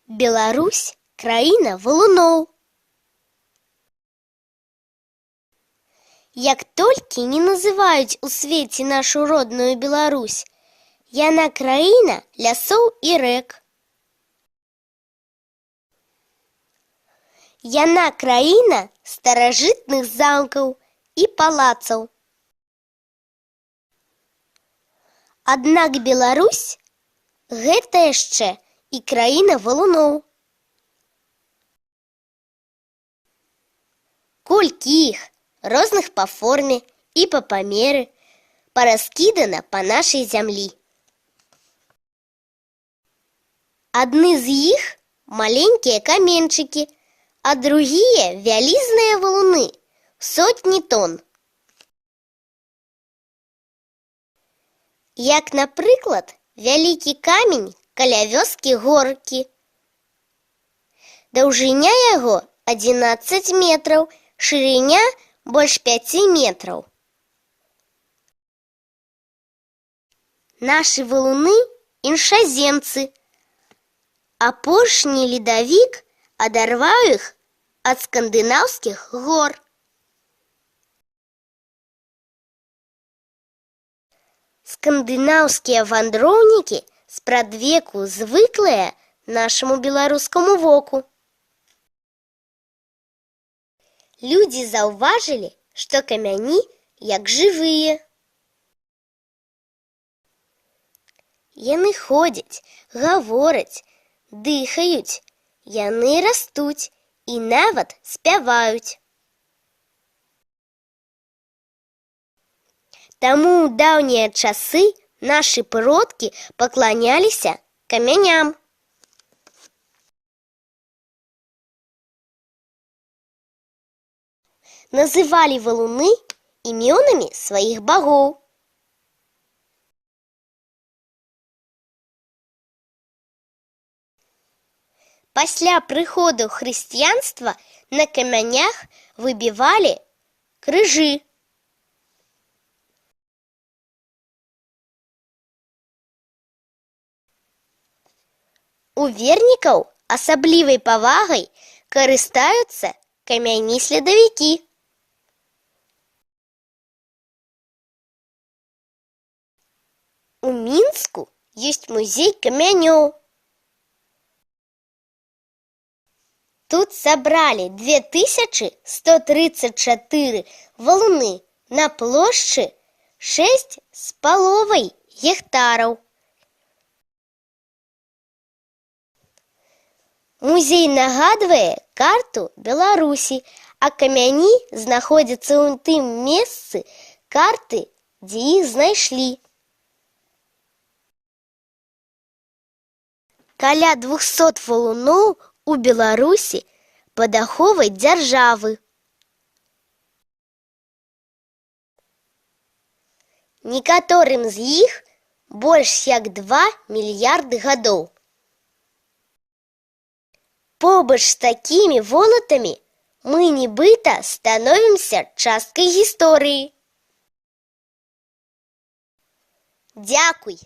Беларусь — краіна валуноў. Як толькі не называюць у свеце нашу родную Беларусь! Яна краіна лясоў і рэк. Яна краіна старажытных замкаў і палацаў. Аднак Беларусь — гэта яшчэ і краіна валуноў. Колькі іх, розных па форме і па памеры, параскідана па нашай зямлі! Адны з іх маленькія каменьчыкі, а другія вялізныя валуны сотні тон. Як, напрыклад, вялікі камень каля вёскі Горкі. Даўжыня яго 11 метраў, шырыня больш 5 метраў. Нашы валуны іншаземцы. Апошні ледавік адарваў іх ад скандынаўскіх гор. Скандынаўскія вандроўнікі спрадвеку звыклыя нашаму беларускаму воку. Людзі заўважылі, што камяні як жывыя. Яны ходзяць, гавораць, дыхаюць, яны растуць і нават спяваюць. Таму ў даўнія часы нашы продкі пакланяліся камяням. Называлі валуны імёнамі сваіх багоў. Пасля прыходу хрысціянства на камянях выбівалі крыжы. У вернікаў асаблівай павагай карыстаюцца камяні-следавікі. У Мінску ёсць музей камянёў. Тут сабралі 2134 валуны на плошчы 6,5 гектараў. Музей нагадвае карту Беларусі, а камяні знаходзяцца ў тым месцы карты, дзе іх знайшлі. Каля 200 валуноў у Беларусі пад аховай дзяржавы. Некаторым з іх больш як 2 мільярды гадоў. Побач з такімі волатамі мы нібыта становімся часткай гісторыі. Дзякуй!